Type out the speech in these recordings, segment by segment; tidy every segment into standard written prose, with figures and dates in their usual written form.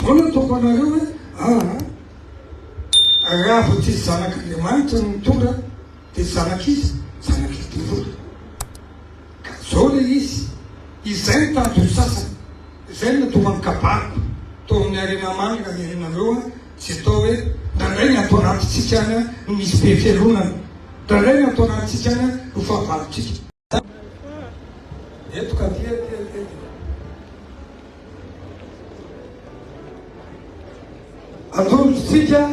Zao no ataoko anareo hoe aa raha vao tsisy zanak'Andriamanitra no mitondra dia zanak'iza? Zanak'i devoly. Ka zao le izy, izay no tanjon'ny sasany, izay no nahatonga ny kabariko tao amin'ny Arena Manga raha irinareo an, tsy atao hoe indraindray ny ato anatintsika any an no misy be fialonana, indraindray ny ato anatintsika any an no fahavalontsika. Eto ka aty aty aty aty. Atolotsika,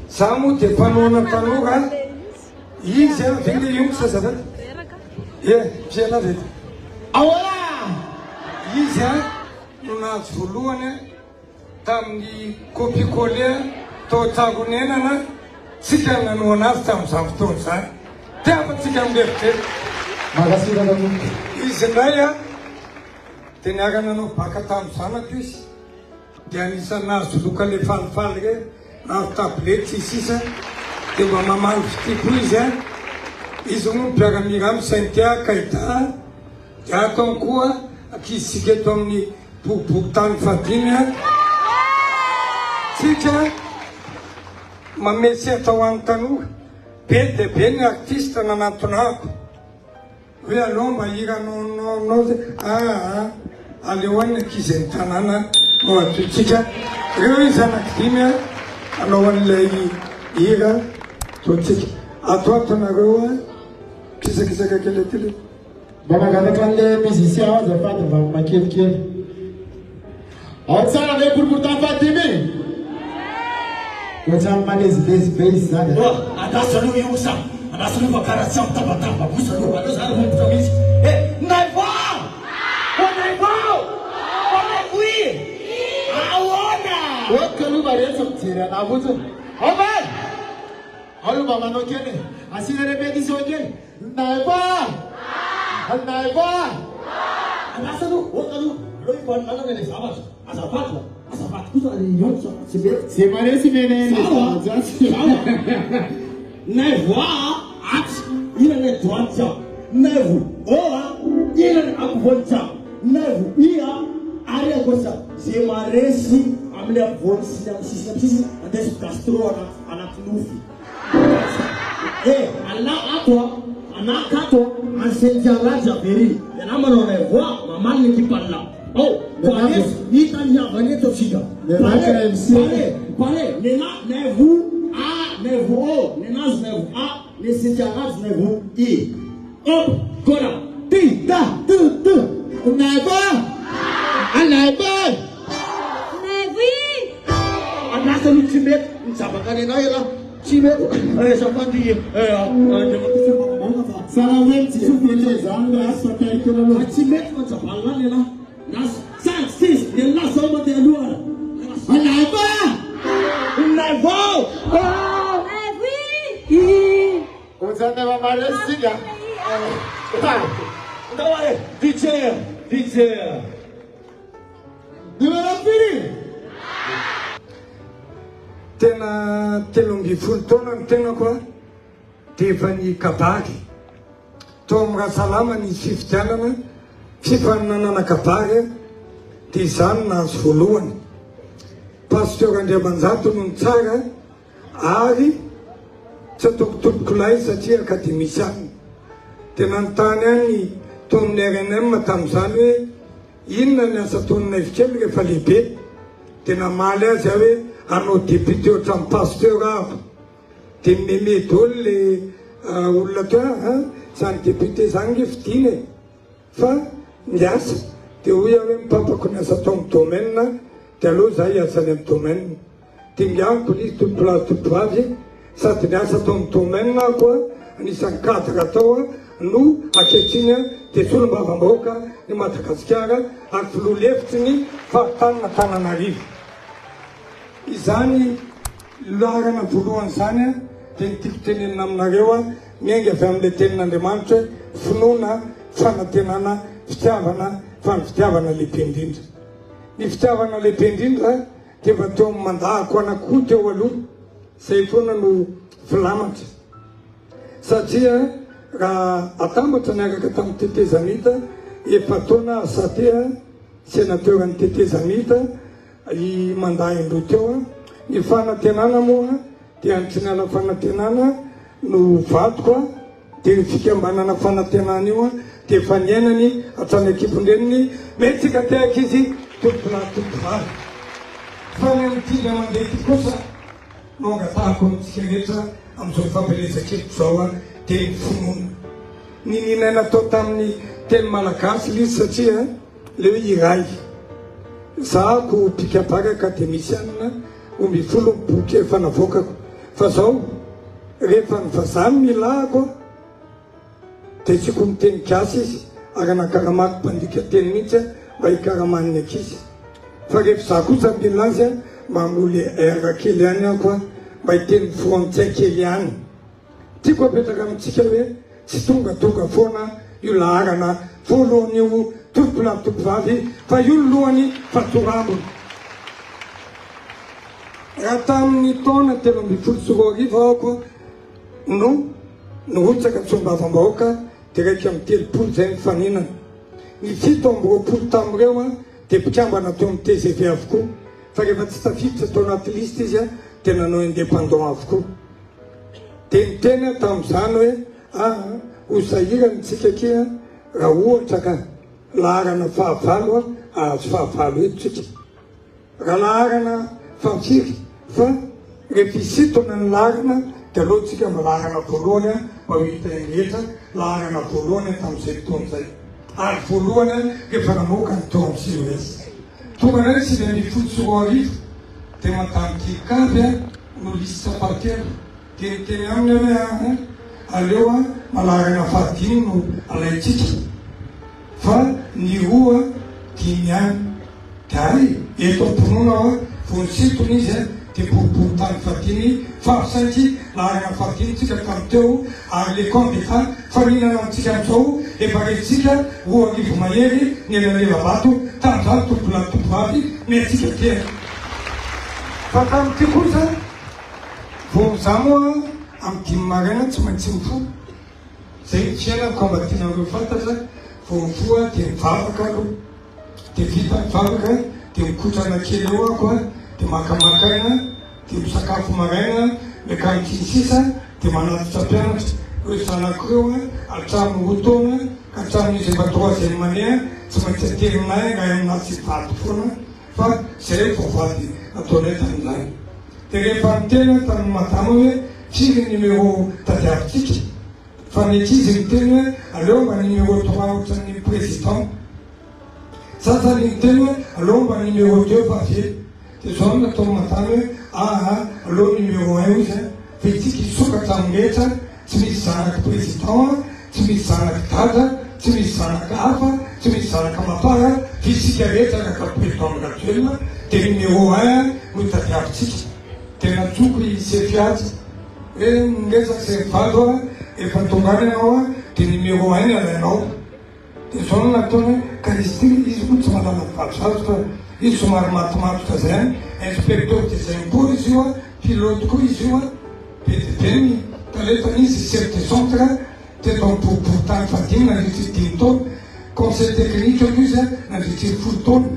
za moa dia mpanohana tanora, izy an, ve le io azafady? Ie, mpiana ve? Ahoana? Izy an no nahazo voalohany tamin'ny copie-coller tao Tsaronenana, tsika no nanohana azy tamin'izany fotoana izany. Tiavantsika mirevodrevotra. Mankasitraka tompoko. Izy indray an dia niara-nanao baka tamin'ny zanako izy. Dia anisan'ny nahazo loka le falifaly reny, nahazo tablette sy sisa dia mba mamaly fitia koa izy an! Izy moa mpiara-mihira aminy Cynthia, Kaida, dia ato aminy koa ankizitsika eto amin'ny boriborintany fahadimy an! Tsika manome sehatra ho an'ny tanora, be dia be ny artiste nanantona ahy. Hoe aleo mba hira non non non zay aa aleo any ny ankizy any tanàna no antsointsika reo izy anakidimy a hanao an'ilay hira ataontsika ato ato nareo a kisakisaka kely aty le Mba mangataka an'le musicien ao azafady mba makelikely. Ao tsara ve boriborintany fahadimy? Ohatran'ny malezilezy be izy zany a. Oa, andraso aloha io osa, andraso aloha fa karaha tsy ampy tabataba kosa aloha, aleo za romotra mihitsy e! Naivo a! Ô Naivo! Ô Naivo i! Ahoana? Ok aloha mba re tsy mijery anah fotsiny. Ao ve? Ao aloha mba manao kely e. Asiana répétition kely. Naivo a! Naivo a! Andraso aloha, ok aloha, aleo hifaninanana ilay zavatra. Azafady fa, azafady kosa ry Yonsa fa tsy mety. Ze maresy mene le Zaho a, zava-dratsy. zaho a, Naivo A a, atsy, ilany a droite a, Naivo O a, ilany ampovoany tsa, Naivo I a, ary à gauche a, ze maresy amle ampovoany sy ny amy sisiny amy sisiny andeso gastro anaty anaty nofy. Eh Allah ato a, anaka ato a, any Cynthia Raja very, ialahy manao Naivo A, mamaly ny ekipa Allah. Ao, Pale, hita ny havany eto tsika. Pale, pale, pale, nena Naivo A, Naivo O, nenazy Naivo A, ne Cynthia Raja Naivo I. Hop, kona, ti, ta, tu, tu. Naivo A! Naivo A! Naivo I! Andraso aloha tsy mety, mijabaka nenah ialahy, tsy mety, azafady eh, Andriamatoa Filoha fa. Tsara hoe mitsisoka kely zany le asa akaiky kely aloha. Tsy mety fa jabalina nenah. Lasa sady tsisy dia lasa ao mandeha aloha ary. Naivo! Naivo! Naivo i! Ohatran'ny efa maresy tsika. Ndao ary e! DJ! DJ! Numéro firy? Tena 13 taona ny tenako a, dia efa nikabary. Tao amin'ny Rasalama ny fifidianana fifaninanana kabary dia izaho no nahazo voalohany. Pasteur Andriamanjato no nitsara ary tsy ataoko tompokolahy satria akademisianina. Dia nanontany ahy ny tao amin'ny rnm tamin'izany hoe inona ny asa ataon'i Naivo kely rehefa lehibe. Dia namaly azy aho hoe hanao député ohatran'ny pasteur aho. Dia mimeme daholo le olona teo hoe an, zany député zany nge fidina e! Fa miasa, dia hoy aho hoe ny papako niasa tao amin'ny domaine, dia aleo za hiasa any amin'ny domaine. Dia miandry polisy tompolahy tompovavy, sady niasa tao amin'ny domaine aho koa anisan'ny cadre tao no ankehitriny dia solombavambahoaka ny Madagasikara ary filoha lefitry ny faritanin'Antananarivo. Izany laharana voalohany izany dia ny tiako tenenina aminareo, miainga avy amin'ilay tenin'Andriamanitra hoe finoana, fanantenana, fitiavana, fa ny fitiavana lehibe indrindra. Ny fitiavana lehibe indrindra dia efa teo amin'ny mandahako anankiroa teo aloha, izay foana no filamatra. Satria raha atambatra niaraka tamin'ny tetezamita, efa-taona ASAT, senateran'ny tetezamita. i mandat indroa teo. Ny fanantenana moa dia Antsinala Fanantenana no vadiko dia io fikambanana Fanantenana io dia efa niainany hatrany an-kibon-dreniny, mety tsy katehaka izy tompolahy tompovavy. Fa ny amin'ity indray mandeha ity kosa no angatahako amintsika rehetra amin'izao fampielezan-kevitra izao dia ny finoana. Niniana natao tamin'ny teny malagasy ilay izy satria ilay hoe iray. Zahako mpikabary akademisianina 12 ny boky efa navoakako. Fa zao, rehefa ny vazaha no nilahako aho, dia tsy ko miteny gasy izy ary nakaramako mpandika teny mihitsy aho mba hikaraman'ny ankizy. Fa rehefa izaho kosa no mila azy, mba hamoly R kely ihany aho koa, mba hiteny frantsay kely ihany. Tiako apetraka amintsika hoe tsy tongatonga foana io laharana voalohany io tompolahy tompovavy fa io ny lohany fa torambony. Raha tamin'ny taona 2013 aho no nirotsaka solombavambahoaka dia 31 izay nifaninana. Ny 27 tamin'ireo dia mpikambana teo amin'ny tgv avokoa fa rehefa tsy tafiditra tao anaty liste izy dia nanao indépendant avokoa. Dia niteny aho tamin'izany hoe, Aa, ho sahirana isika akia raha ohatra ka laharana fahavalo hahazo fahavalo eto isika. Raha laharana fahafiry fa rehefa hisintona ny laharana dia aleo isika mba laharana voalohany mba ho hitan'ny rehetra, laharana voalohany tamin'izay fotoana izay. Ary voalohany rehefa namoaka ny teo amin'ny CES. Tonga indray ny 2019 dia Madame Kirikavy no liste fahatelo dia niteny aminy aho hoe aa aleo a malarana fahadimy no alaintsika fa ny roa dimy ihany dia hay eto am-pinoana aho a vao nisintona izy a dia boriborintany fahadimy fa saingy laharana fahadimy tsika tamin'ny teo ary le candidat faninana amintsika amin'izao efa rentsika 2000 mahery ny elanelam-bato tamin'izany tompolahy tompovavy ny antsika tena Fa tamin'ity kosa, vao za moa amin'ny dimy maraina tsy maintsy mifoha, zay ny fiainako ka mba tianareo fantatra, vao mifoha dia mivavaka aloha, dia vita ny vavaka dia mikotrana kely eo aho a, dia makamaka aina, dia misakafo maraina, miakanjo sy ny sisa, dia manatitra mpianatra, ireo zanako ireo a, hatramin'ny roa taona ka hatramin'izy efa troisième année a, tsy maintsy aterinay ray aminà sy vady foana. Fa zay vao vady nataonay tamin'izany. Dia rehefa niteny aho tamin'i madama hoe firy ny numéro tadiavintsika, fa ny ankizy niteny hoe aleo mba numéro trois ohatran'ny président. Sasany niteny hoe aleo mba numéro deux fa avy ela. Dia izao no nataon'i madama hoe aa aleo numéro un hozy an, fa itsika hisokatra amin'ny rehetra Tsy misy zanak'i président, tsy misy zanak'i dada, tsy misy zanaka hafa, tsy misy zanaka mapar, fa isika rehetra araka ny président Rajoelina dia numéro un no tadiavintsika. Dia nantsoiko i Sefiatsy hoe miresaka izay mivady hoa, efa tonga any ianao hoa dia numéro un ny alainao. Dia izao no nataony hoe, ka izy ity, izy moa tsy mahalala ny vazivazy fa izy somary matomatotra izay ihany, inspecteur des impôts izy io, pilote koa izy io, be dia be ny talentany, izy chef de centre teto amin'ny boriborintany fahadimy nandritry ny dimy taona, conseil technique koa izy nandritry ny 10 taona,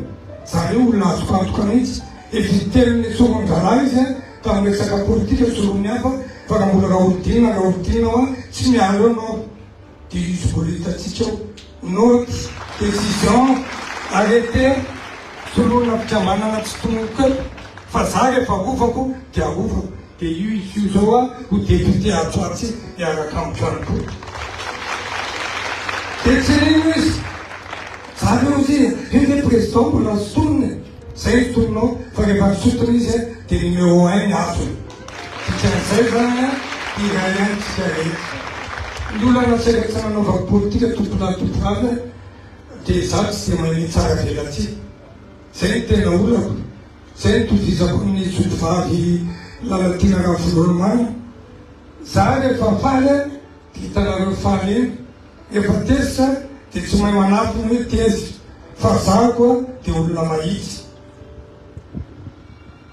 izany hoe olona azoko antoka mihitsy, efa intelo nesorin-draharaha izy tamin'ny resaka politika soloin'ny hafa, fa raha mbola Raholdina Raholdina hoa tsy miala eo ianao. Dia izy mbola hitantsika ao. Note, décision, arrêté, soloina fikambanana tsy tononiko eto fa za rehefa arovako dia arovako. Dia io izy io zao a ho député atsy ho atsy hiaraka amiko ihany koa. Dia tsy nino izy. Za ve hozy io ve président mbola sintonina e. Zay ny tononao fa rehefa nisintona izy dia numéro un ny azony. Dikan'izay zany an, iray ihany tsika rehetra. Ny olana saika tsy nanaovako politika tompolahy tompovavy an, dia za tsy dia mahay mitsara velatsihy. Zay no tena olako. Zay no itovizako amin'ny zokovavy Lalatiana Ravololomanana. Za rehefa faly an, dia hitanareo faly eny. Rehefa tezitra dia tsy mahay manafina hoe tezitra. Fa za koa dia olona mahitsy.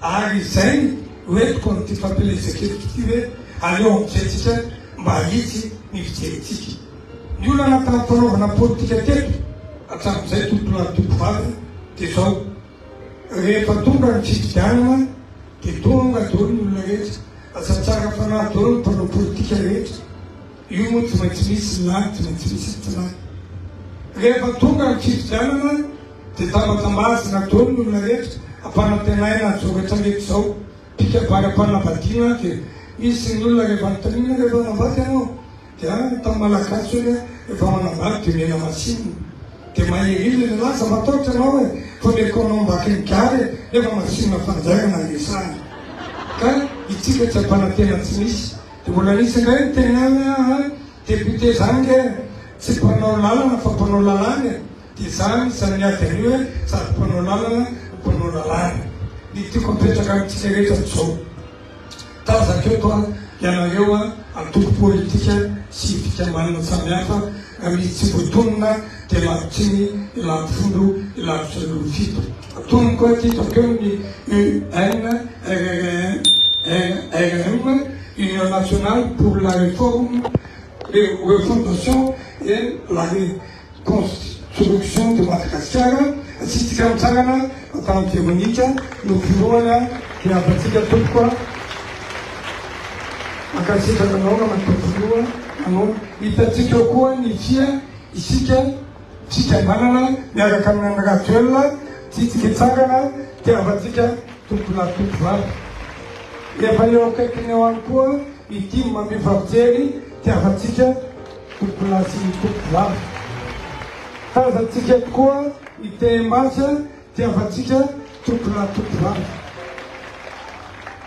Ary izay no entiko amin'ity fampielezan-kevitra ity hoe aleo amin'izay tsika mba hahitsy ny fijerintsika. Ny olana tamin'ny fanaovana politika teto hatramin'izay tompolahy tompovavy dia izao. Rehefa tonga ny fifidianana dia tonga daholo ny olona rehetra, lasa tsara fanahy daholo ny mpanao politika rehetra. Io moa tsy maintsy misy ny lany, tsy maintsy misy ny tsy lany. Rehefa tonga ny fifidianana dia tambatambazina daholo ny olona rehetra, ampanantenaina izao rehetra rehetra izao. Mpikabary am-panambadiana dia misy ny olona rehefa anontaniana rehefa hanambady ianao dia tamin'ny malagasy hono rehefa manambady dia omena machine dia mahery ilay lehilahy aza matahotra ianao e fa omeko anao ambaky ny gare e nefa machine fanjairana no resahina ka itsika tsy ampanantena tsy misy dia mbola nisy indray niteny ihany hoe aa député zany nge tsy mpanao lalana fa mpanao lalàna e. Dia izaho anisan'ny miady an'io hoe sady mpanao lalana no mpanao lalàna. Ny tiako apetraka amintsika rehetra dia izao, tazako eto an, ianareo an, antoko politika sy fikambanana samihafa, raha misy tsy voatonona dia ilako tsiny, ilako folo, ilako 7. Atonoko aty hitako eo ny UNRRM, Union Nationale pour la Réforme, Refondation et la. Construction de Madagascar, Asitsika mitsangana Madame Véronique no filohany dia havantsika tompoko a! Mankasitraka anao Ramatoa Filoha anao. Hitantsika eo koa ny fia isika fikambanana miaraka amin'ny Andry Rajoelina tsitsika hitsangana dia havantsika tompolahy tompovavy. Efa eo akaikiny eo ihany koa ny tim mifampijery dia havantsika. Tompolahy sy tompovavy. Tazantsika tokoa ny TMH tiavantsika tompolahy tompovavy.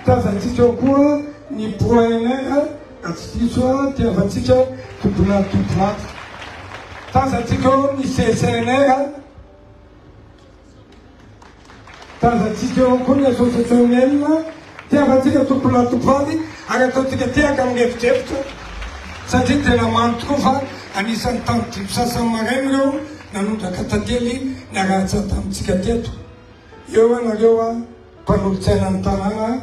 Tazantsika ao koa ny ProNR raha tsy diso aho tiavantsika tompolahy tompovavy. Tazantsika ao ny CCNR. Tazantsika eo koa ny association miel, tiavantsika tompolahy tompovavy ary ataontsika tehaka mirefodrefotra satria tena mamy tokoa fa anisan'ny tamin'ny dimy sasany maraina ireo nanondraka tantely niarahatsa tamintsika teto. Eo ianareo mpanolotsaina ny tanàna.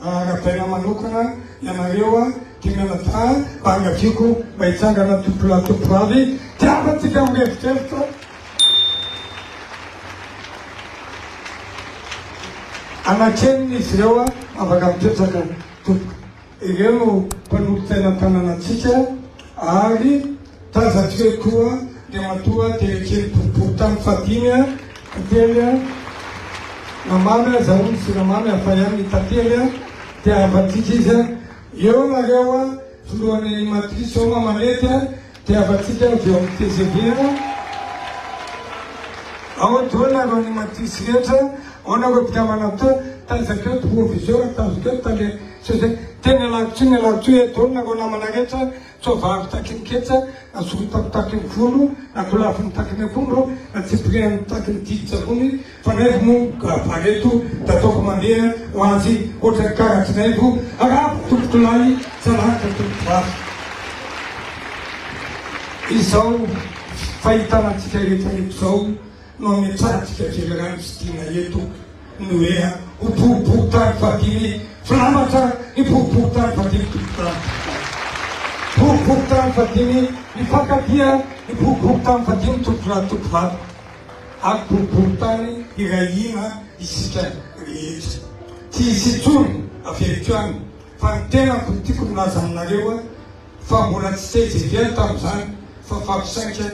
Arahabaina manokana ianareo a dia mianadahy mba angaviako mba hitsangana tompolahy tompovavy tiavantsika mirefodrefotra anankenina izy ireo a afaka mipetraka tompoko ireo no mpanolotsaina tanànantsika ary Tazako eo koa Andriamatoa Délégué boriborintany fahadimy a, tantely a, na mamy aza hono ny siramamy hafa ihany ny tantely a, dia havantsika izy a, eo nareo a, filohan'ny animatrice eo Mamanety a, dia havantsika avy eo amin'ny tgv a, ao daholo nareo animatrice rehetra, ao nareo mpikambana tao, tazako eo proviseur, tazako eo tale, tena ialako tsiny ialako tsiny, eo daholo nareo namana rehetra. Soavaly taky ny ketsa, na sorotako taky ny volo, na kolafiny taky ny akondro, na tsipiriany taky ny didin-tsavony, fa Naivo moa kabary eto da ataoko mandeha ho azy ohatran'ny karatry Naivo, arahaba tompokolahy salahatra tompokovavy. Izao fahitana antsika rehetra eto izao no ametrahantsika velirano sy dina eto. Ny hoe ho boriborintany fahadimy filamatra ny boriborintany fahadimy tompon-tany. Boriborintany fahadimy mifankatia ny boriborintany fahadimy tompolahy tompovavy ary boriborintany iray hina isika rehetra. Tsy hisy intsony averiko ihany fa ny tenako no tiako milaza aminareo fa mbola tsy tgv tamin'izany fa fampisainka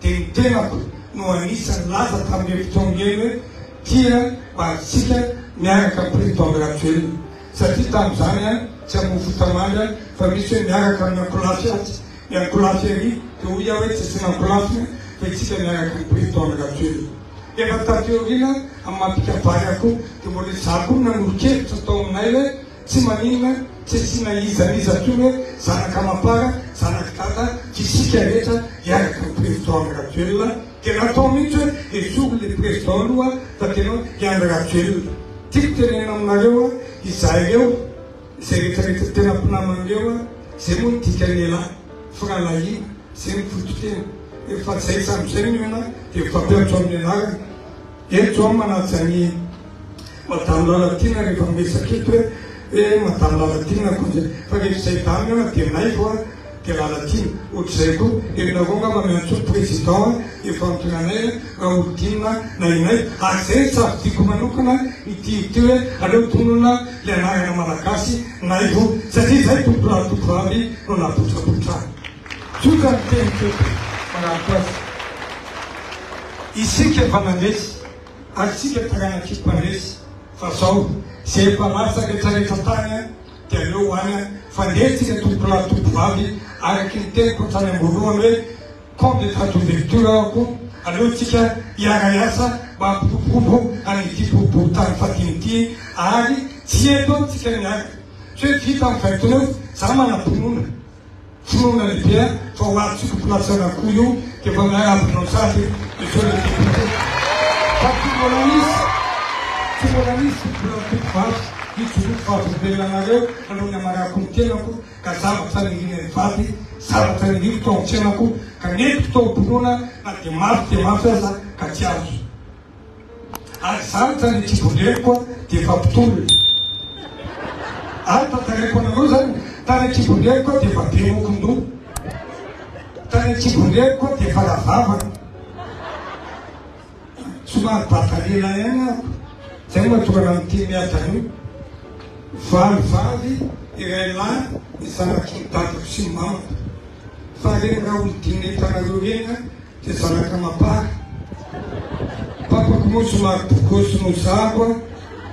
dia ny tenako no anisan'ny nilaza tamin'ireo fotoana ireny hoe tia mba antsika miaraka amin'ny président Rajoelina satria tamin'izany an tsy hamoa fotamandry an fa misy hoe miaraka amin'ny ankolafy atsy ny ankolafy ary dia hoy aho hoe tsy asiana ankolafiny fa isika miaraka amin'ny président Rajoelina. Efa taty aoriana amin'ny maha mpikabary ahy koa dia mbola izaho koa no nanolo-kevitra tao aminay hoe Tsy maninona, tsy asiana iza n'iza intsony hoe zanaka amam-para, zanak'i dada, f'isika rehetra hiaraka amin'ny président Andry Rajoelina, dia natao mihitsy hoe esory le président aloha fa tena hoe i Andry Rajoelina. Tiako tenenina aminareo izahay ireo, izay rehetra rehetra tena mpinamana ireo, izay moa ny dikan'ny elah, firahalahiana, izay ny foto-teny. Efa zay samy zay ny olona dia mifampiantso amin'ny anarana. Eto aho manaja an'i Madame Lalatiana rehefa miresaka eto hoe hoe Madame Lalatiana congé fa rehefa izay dame eo dia Naivo a! dia Lalatiana. Ohatr'izay koa, ianareo angamba miantso ny président efa nitondra anay Raholdina na inay. Ary izay no safidiako manokana ity ity hoe aleo tonona ilay anarana malagasy Naivo satria izay tompolahy tompovavy no napotrapotra ahy. Tsotra ny teniko eto manaraka azy. Isika efa nandresy ary isika taranak'io mpandresy fa zao izay efa lasa retraretra tany an dia aleo ho any an fa ndeha tsika tompolahy tompovavy araky ny teniko hatrany amboalohany hoe compte d'état d'ouverture aho ko aleo tsika hiara hiasa mba hampiroborobo an'ity boriborintany fahadimy ity ary tsy eto tsika miaraka tsy hoe vita ny 29 za manam-pinoana Finoana lehibe a, fa ho azo tsika mpilatsaka koa io dia efa miarahaba anao sahady Monsieur le député. Fa tsy mbola nisy, tsy mbola nisy mbola tompovavy nijoroako vavolombelona anareo alohan'ny hamarako ny tenako ka zavatra nirina hivady, zavatra niriko tao amin'ny fiainako ka nentiko tao am-pinoana na dia mafy dia mafy aza ka tsy azo. Ary zany tany an-kibon-dreniko aho dia efa mpitolona. Ary tantaraiko anareo zany, tany an-kibon-dreniko aho dia efa be mokon-doha. Tany an-kibon-dreniko aho dia efa ravavana. Somary bata lehilahy ihany aho. Zay no mahatonga anah miteny miadana io. Valo vavy, iray lahy ny zanaky ny dadako sy ny mamako. Fa reny Raholidinina hitanareo reny an, Dia zanaka mapar. Papako moa somary bogosy noho zahako a,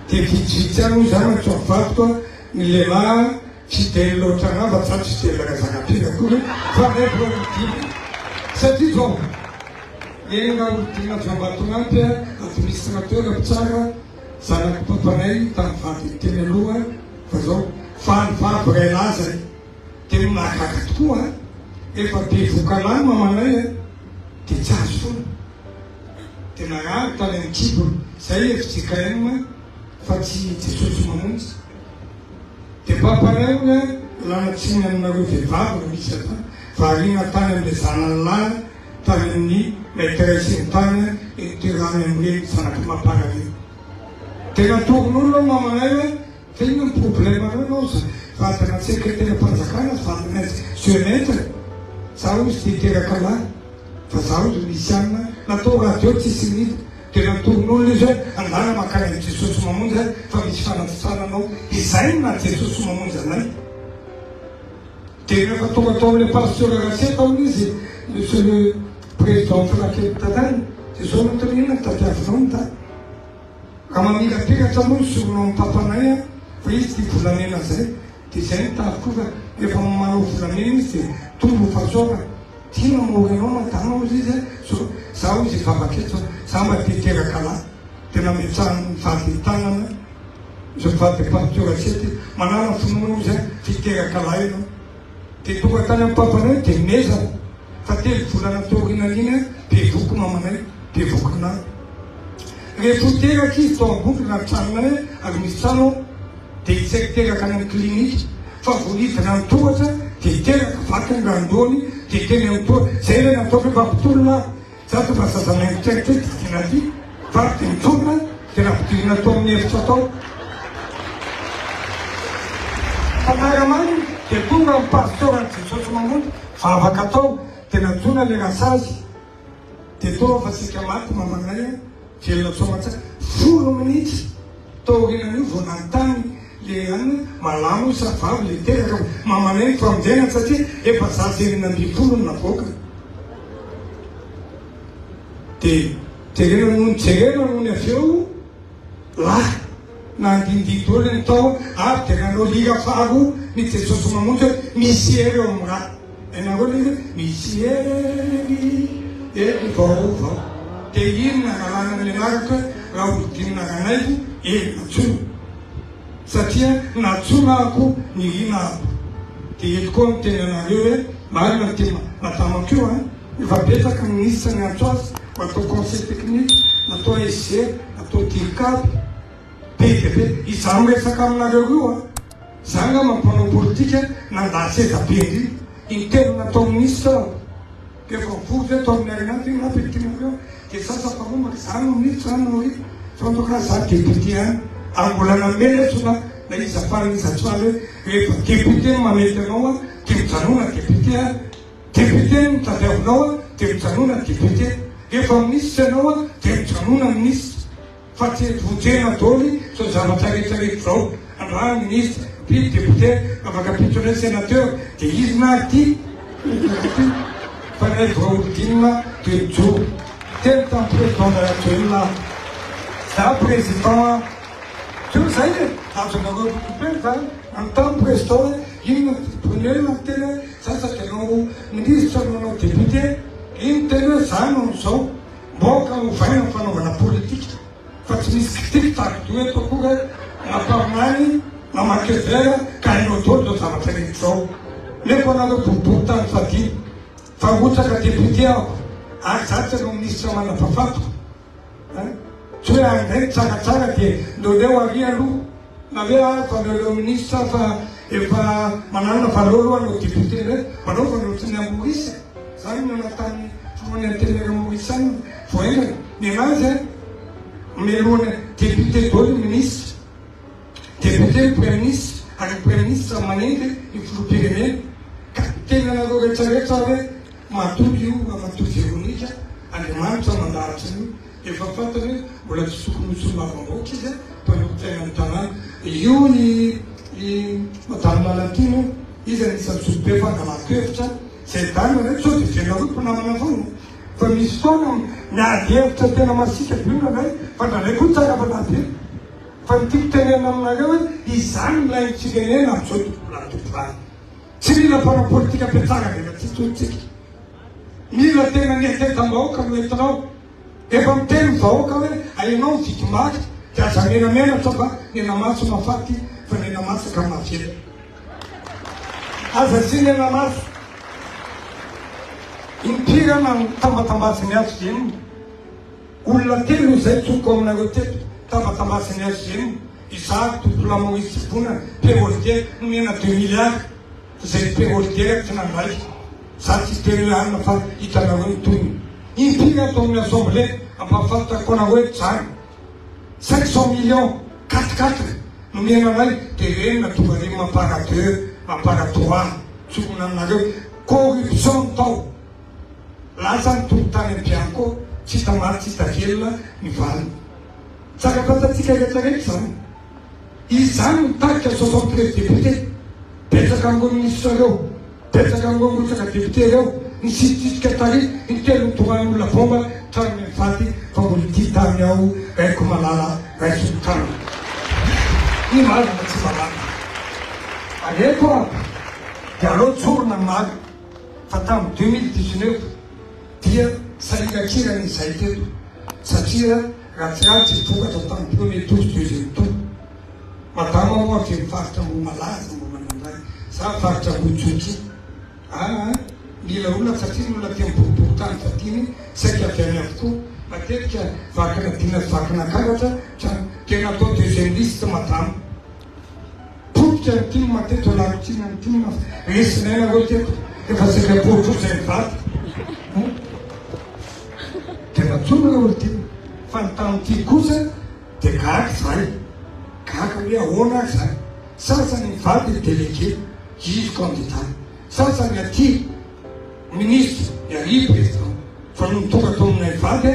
dia vitsivitsy ihany moa zany antso avadiko a, ny lehilahy fidèle loatra angamba za tsy fidèle razanapira akory fa raivo Raholidina satria zao eny Raholidina avy Ambatolampy a, administrateur mpitsara zanak'i papanay tamin'ny vadiny teny aloha fa zao valo vavy iray lahy zay. Dia mahagaga tokoa an! Efa bevohoka lahy mamanay an! Dia tsy azo foana. Dia narary tany amin'ny kibony. Zay fjkm fa tsy Jesosy mamonjy. Dia papanay hono an, lana tsiny aminareo vehivavy no misy ata. Variana tany amin'ilay zanany lahy tany amin'ny maitresse-ny tany an, itoerany amin'ireny zanak'i mapara ireny. Dia natoron'olona hono mamanay hoe. Fa inona ny problème nareo nao za vadina sekretera mpanjakana vadina jeunette za ozy te hiteraka lahy fa za ozy misy anona natao radio tsisy nita de natoron'olona izy hoe andana makany am Jesosy mamonjy a fa misy fanasitranana ao izay no naha Jesosy mamonjy anay de rehefa tonga tao amle pasteur Raseta hono izy monsieur le président filankevin-tanàna de zao no tena inona no tadiavinao ny tany Raha mamirapiratra moa ny soronao amin'ny papanay an, fa izy tia volamena zay, dia izay no tavy koa fa rehefa manao volamena izy dia tombo ny fahasoavana. Tia mamory anao madama hozy izy an, so za hozy hivavaka eto fa za mba te hiteraka lahy. Dia nametrahany ny vadiny tanana izy mivady dia pasteur Sety, manala ny finoana hozy an, fa hiteraka lahy ianao. Dia tonga tany amin'ny papanay dia mezana fa telo volana taorianan'iny aho bevoky mamanay, bevoky-nahy. Rehefa ho teraka izy tao Ambondrona ny tranonay ary misy trano ao dia tsy haiko teraka any amin'ny clinique fa vao nidina ny tohatra dia teraka vaky ny randohany dia teny amin'ny tohatra izay ilay nataoko hoe mpampitolona aho Za tonga zaza mieritreritra hoe didina aty vary dia mitolona dia nampidirina tao amin'ny efitra tao. Fa miara-marina dia tonga ny pasteur an'i Jesosy Mamonjy vavaka tao dia nantsoina le rasazy dia toa fa saika maty mamanay a, velona soamantsara. Folo minitra taorianan'io vao nanontany le anona malama io sa vavy le teraka mamanay ny famonjena satria efa zaza 16 no navoakany. Dia jerena nony jerena nony avy eo lahy nandindihy daholo ny tao ary dia nanao hira faharoa ny Jesosy Mamonjy hoe misy hery eo amin'ny ra. Hainareo ilay hira hoe misy hery, hery vaovao. Dia iny nangalana ny anarako hoe Raholdina Ranaivo, hery nantsoina. Satria nantsoina aho koa nirina aho. Dia eto koa miteny anareo hoe marina ny teny madamako io an! Efa betsaka ny minisitra niantso azy ho atao conseil technique, natao SG, natao dircab, be dia be. Izaho miresaka aminareo io an! Za angamba mpanao politika nandà seza be indrindra. Intelo natao minisitra aho. Rehefa mivory ve tao amin'ny Arena ve na Petinareo dia sasa mpamombaka za no miditra za no aoriana fa en tout cas za député ihany ary mbola nanome lesona na iza faly na iza tsy faly hoe rehefa député no mamety anao a. dia mijanona député a! Député no tadiavinao a dia mijanona député, efa ministre ianao a dia mijanona ministre fa tsy vonjena doly zao zavatra rehetra rehetra zao, andraha ministre, puis député, afaka ampitso indray sénateur dia izy na ary ty ty fa ny ahy Raholdina dia mijoro. Teny tamin'ny président Rajoelina aho, za président a, teo zay e, azonareo coupena zany, nanontany président hoe inona ny teny hoe Za sady hanao minisitra no hanao député, iny teny hoe za no amin'izao, mboka ovaina ny fanaovana politika fa tsy misy kitiky takidoha eto akory hoe na mpaminany na maquevera ka hainao daholo izao zavatra rehetra izao. Nefa anareo boribory tany fadina fa rotsaka député aho ary za tsy hanao minisitra manam-pafatoko. Tsy hoe any indray ny tsaratsara dia leoleo ary aloha na hoe ah fa leoleo ministre fa efa mananona fa aleo aloha hanao député indray manaova ny ohatry ny à Maurice e! Za nihaona tamin'ny filohan'ny antenimiera maurisiana vao haingana ny anazy a melohana député daholo ny ministre député ny praiministre ary ny praiministre manendry ny filoham-pirenena ka tena anareo rehetrarehetra aho hoe Matoky io Ramatoa Veronica, Andriamanitra mandahatra an'io, efa fantany hoe mbola tsy tokony ho solombavambahoaka izy mpanolotsaina ny tanàna. Io i i Madame Lalatiana io, izy anisan'ny zokibe fangalako hevitra, izay dana re sao dia velona roa mpinamana foana fa misy fotoana miady hevitra tena masiaka be indraindray fa indraindray koa tsara fanahy be. Fa ny tiako tenenina aminareo hoe izany no ilain'ny firenena amin'izao tontolo izao. Tsy mila mpanao politika mpiatsara velatsihy intsony tsika. Mila tena ny hetetam-bahoaka no entinao. Efa miteny ny vahoaka hoe ahenao ny vidim-bary dia aza menamenatra fa nenamaso mahafaty fa nenamasaka mahavelona. Aza asiana henamaso. Impiry aho natambatambazin'ny HVM. Olona telo izay toko aminareo teto tambatambazin'ny HVM. Izaho Tompolahy Maurice Tsibona, Pierre nomena deux milliards izay Pierre tsy nandray. Za tsy hiteny hoe anona fa hitanareo ny tohiny. Impiry ato amin'ny assemblée ampahafantariko anareo eto zany. 500 millions, quatre quatre nomena anay dia ireny natonga ireny mampara deux, mampara trois. Tsorina aminareo. Corruption ny tao. Lasa ny tompon-tany amin'ny Bianco, tsy hita maty tsy hita velona ny valiny. Tsara fantatsika rehetra rehetra izany. Izany no tarika 73 députés. Betsaka amin'ireo ministres ireo, betsaka amin'ireo mirotsaka député ireo, nisisitsisika tary, intelo nitorahan'ny olona bomba tranony ny faty fa mbola ity tany ao Raiko malala raiso ny tanana. Ny marina tsy mba lany. Ary eto aho dia aleo tsorina ny marina fa tamin'ny 2019 dia sahirankirana izahay teto satria ratsiratsy ny vokatra tamin'ny premier tour sy deuxième tour. Madama moa avy eny faritra Ambohimalaza Ambohimanandray, za faritra Ambohitsotra aa mila olona satria ny olona aty amin'ny boriborintany fadimy saika avy any avokoa matetika Vakinadina sy Vakinankaratra trano dia natao deuxième liste madama. Potika ny tim teto Lalatiana ny tim resinay nareo teto efa saika porofo zay mivadika de nantsoina reo olo tim fa ny tamin'ity kosa de gaga zahay gaga hoe ahoana ary zany sasany mivady ny délégué izy candidat sasany aty ministre ny ary président fa nony tonga tao aminay mivady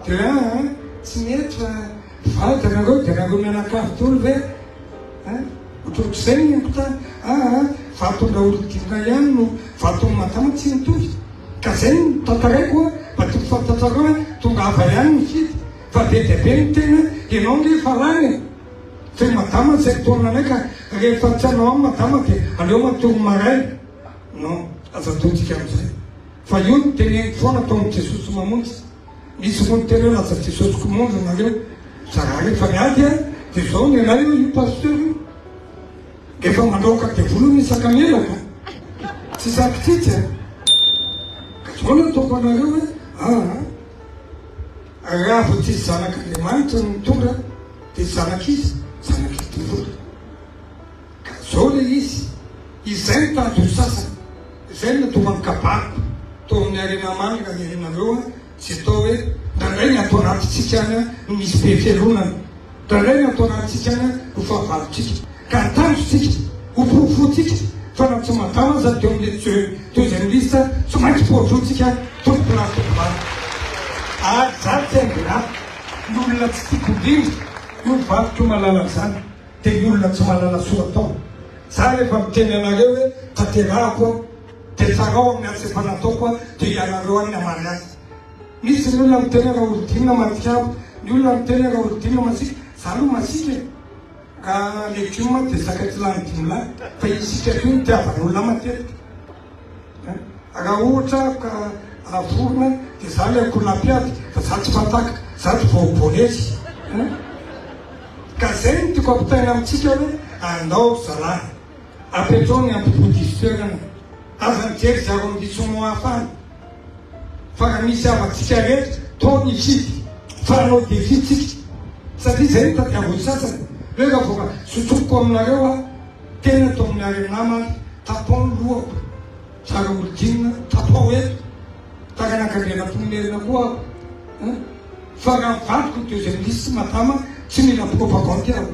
de hoe aa tsy mety fa Mpivady nareo dia nareo mianakavy daholo ve eh? Ohatrohatr'izay ny henoko tany aa vaton-dRaholdina ihany no vaton'i madama tsy mitovy ka zay no tantaraiko hoa mba tokony fantatrareo hoe tongava ihany mifidy fa be dia be ny teny hoe ianao nge efa lany e fa i madama tsy haiko taonina anay ka rehefa tsy hanao aminy madama dia aleo matory maraina non aza ataontsika amin'izay fa io no teneniko foana tao amin'i Jesosy mamonjy Misy moa miteny hoe lasa Jesosy komondro nareo za raha rehefa miady a de zao ny anay io io pasteur io efa mandraoka devoly hono isaka mielaka tsy sakitsitsy a ka zao no ataoko anareo hoe aa raha vao tsisy zanak'Andriamanitra no mitondra de zanak'iza zanak'i devoly Ka zao le izy, izay no tanjon'ny sasany, izay no nahatonga ny kabariko tao amin'ny Arena Manga ny renareo a, tsy atao hoe indraindray ny ato anatintsika any no misy be fialonana, indraindray ny ato anatintsika any no fahavalontsika, ka ny tanjontsika, ho porofointsika fa. Fa na tsy madama aza teo amin'ny deuxième liste tsy maintsy poa-droa-tsika tompokolahy sy tompovavy. Ary za tsy haingo ny olona tsy tiako indrindra, io ny vadiko mahalala an'izany, dia ny olona tsy mahalala soa atao. Za rehefa miteny anareo hoe tanterahako aho, dia tsarao amin'ny asa efa nataoko aho, dia ianareo any ny hamaly azy. Misy ny olona miteny hoe Raholdina matikambo, ny olona miteny hoe Raholdina masiaka, za aloha masiaka e! Raha legioma dia sakay tsy lany dimilahy fa isika koa nitiavan'olona matetika. Raha ohatra aho ka vorona dia za ilay akoholahy mpiady fa za tsy mpataka, za tsy voabonesy. Ka zay no tiako ampitaina amintsika hoe andao ry zalahy, apetrao ny ampipo diso toerana, aza mijery izay arrondissement hafa any. Fa raha misy havantsika rehetra toa nifidy fa hanao défi tsika satria zay no tadiavin'ny sasany hoe raha vao zotsokiko aminareo aho tena ato amin'ny arena ary tapao ny lohako tsara olodinina tapao eto taranak'Andrianampoinimerina koa aho hein fa raha mivadiko ny deuxième liste madama tsy mila propagande aho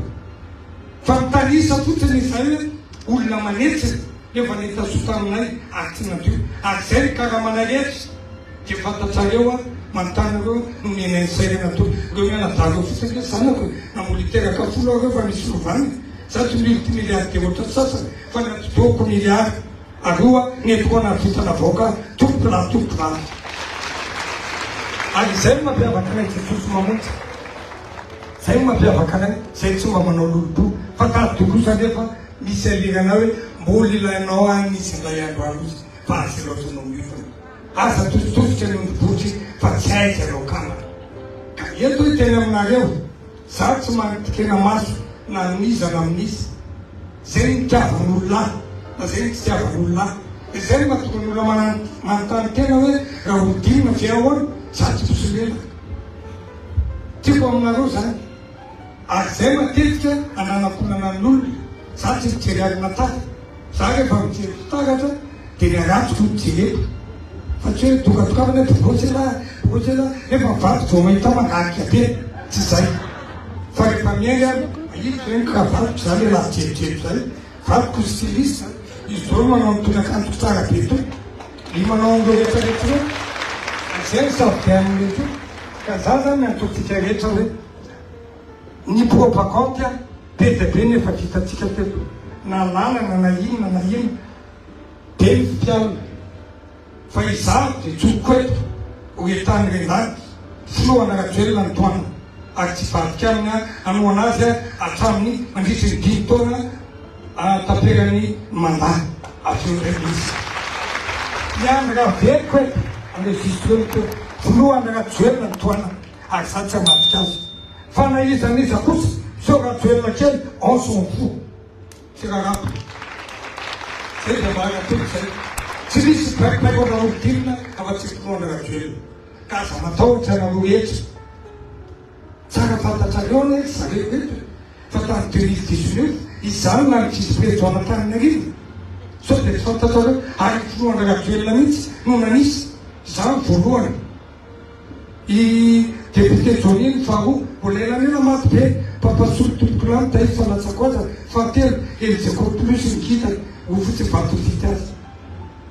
fa mitanisa fotsiny izay hoe olona manetsina Efa nitasoa taminay ary tsy nadio ary zay ny karamanay rehetra dia fantatrareo a manontany ireo nomenay ny sairana toa ireo mianadahy ireo fotsiny ve zanako e na mbola hiteraka folo aho ireo fa misy lovana za tsy multi milliardaire ohatran'ny sasany fa ny atidohako milliard aroa nentiko hanavotana vahoaka tompoko lahy tompoko vavy ary izay no mampiavaka anay Jesosy mamonjy zay no mampiavaka anay zay tsy mba manao lolompo fa tadidio kosa anefa Misy alirana hoe mbola ilainao any izy indray andro any izy fa aza ilaozanao miofana. Aza atositosika ny ondry botry fa tsy aiza ianao kambana. Ka eto hiteny aminareo, za tsy manitinkena maso na amin'iza na amin'iza. Zay ny itiavan'olona ahy na zay ny tsy itiavan'olona ahy. Dia zay no mahatonga ny olona manontany tena hoe Raholdina ve ahoana? Za tsy mpisolelaka. Tiako aminareo zany. Ary zay matetika ananako olana amin'olona, za tsy mijery alina tara, za rehefa mijery fitaratra de ny haratsiko no jereko fa tsy hoe dokadokafana hoe bogosy elah, bogosy elah, nefa ny vadiko vao mahita ahy mangarika be, tsy zay fa rehefa miainga aho mahita zay ny cravate-ko za lehilahy jebojebo zay, vadiko styliste, izy daholo manao an'itony akanjoko tsara be itony, ny manao an'ireo rehetra rehetra ireo, izay no safidian'ny rehetra io, ka za zany miantso antsika rehetra hoe. Ny propagande be dia be no efa vitantsika teto, na lalana na inona na inona, be ny mpialona. Fa izaho dia tsoriko eto, ho entany Renady, filohana Rajoelina ny tohanana, ary tsy hivadika aminy aho, hanohana azy aho hatramin'ny mandritry ny dimy taona ahataperan'ny mandat, avy eo indray misy. I Andry Raveloko eto, enregistreo ny teo, filohana Rajoelina ny tohanana. Ary za tsy hamadika azy. Fa na iza n'iza kosa sao Rajoelina kely on s'en fout. Tsy rarako. Zay dia marina tompoko zay. Tsy misy baikobaiko anareo afa tsy finoana Rajoelina. Ka aza matahotra ianareo rehetra. Tsara fantatrareo anie ry zareo reto e. Fa tany 2019 izaho no lany vice président an'Antananarivo. Sao dia tsy fantatrareo. Ary ny filohana Rajoelina mihitsy no nanisy. Izaho no voalohany. I député Johnny ny faharoa, mbola elanelan maty be, Papa Solo tompokolahy mitaiza fa latsako aza, fahatelo, Elie Jacob plus ny kintana, ho fotsy vato vita azy.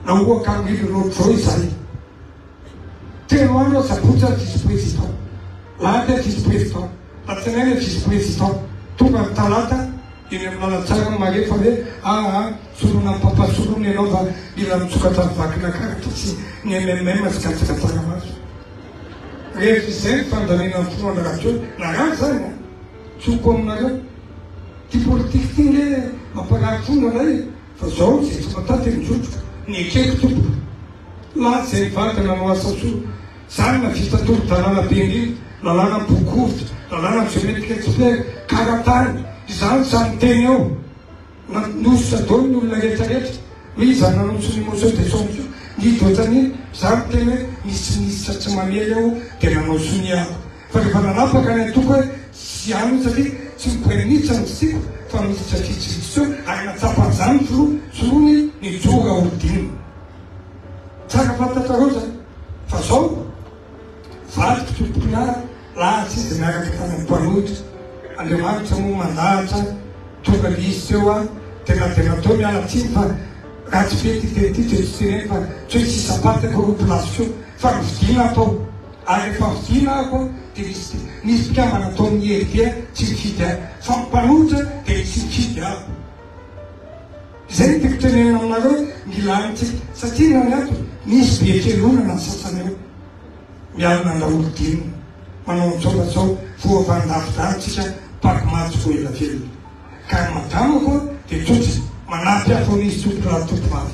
Nahoaka amin'ily Rojo izay. Telo andro aho sabotsy aho vice président, lahady aho vice président, alatsinainy aho vice président, tonga ny talata, eny amin'ny lalantsara ny marefo hoe aa soloina an'i Papa Solo hono ianao fa mila mitsokatra ny Vakinankaratra sy ny MMM sy katsaka tsaramaso. Rehefa izay ny fandaniana ny filohana Rajoelina, narary izany an! Tsoriko aminareo, ity politika ity nge mamparary fo indraindray e! Fa zao izay tsy mataty ny zotroko, ny ekeko tompoko. Lahy izay nivady nanao asa soa. Zany navita tolo-dalàna be indrindra, lalàna bokovitra, lalàna geometrique expert, karatany, izany samy miteny eo. Nanositra daholo ny olona rehetra rehetra hoe iza nanao sonia motion de censure, nihidy ohatran'iny, za miteny hoe misy minisitra tsy mamely aho dia nanao sonia aho. Fa rehefa nanapaka ny antoko hoe tsy any io satria tsy ny praiminisitra no tsy tiako fa minisitra vitsivitsy teo ary nahatsapa an'izany ny filoha, filoha nijoro Raholdina. Tsara fantatrareo zany fa zao vadiko tompokolahy lahatsy izy miaraka tamin'ny mpanohitra Andriamanitra moa mandahatra tonga le izy teo a tena de natao miala tsiny fa. Ratsy be ity teny ity dia tsy teneno fa tsy hoe tsy isam-patako io place io fa novidiana aho tao ary rehefa novidiana aho dia nisy nisy mpikambana tao amin'ny IRD tsy nifidy ahy fa ny mpanohitra dia tsy nifidy aho. Izay no tiako tenenina aminareo hoe mila antsika satria na ny ato misy be fialonana ny sasany eo mialona an-dRaholidinina manao an'izao fa zao voavandavidany tsika mpaky maty vao ela velona ka ny madama koa dia tsotra manampy ahy foana izy tompoko lahy tompo vavy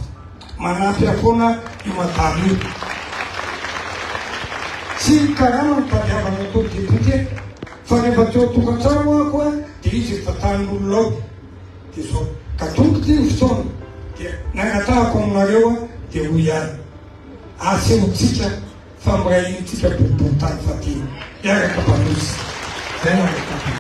manampy ahy foana io madama io tsy ny karama no tadiavana atao député fa rehefa teo an-tokantrano aho koa dia izy efa tanin'olona ao Dia izao, ka tonga ity ny fotoana, dia ny angatahako aminareo aho dia hoy ihany, asehontsika fa miray hina tsika boriborintany fahadimy, hiaraka mpanosy. Izay no angatahako.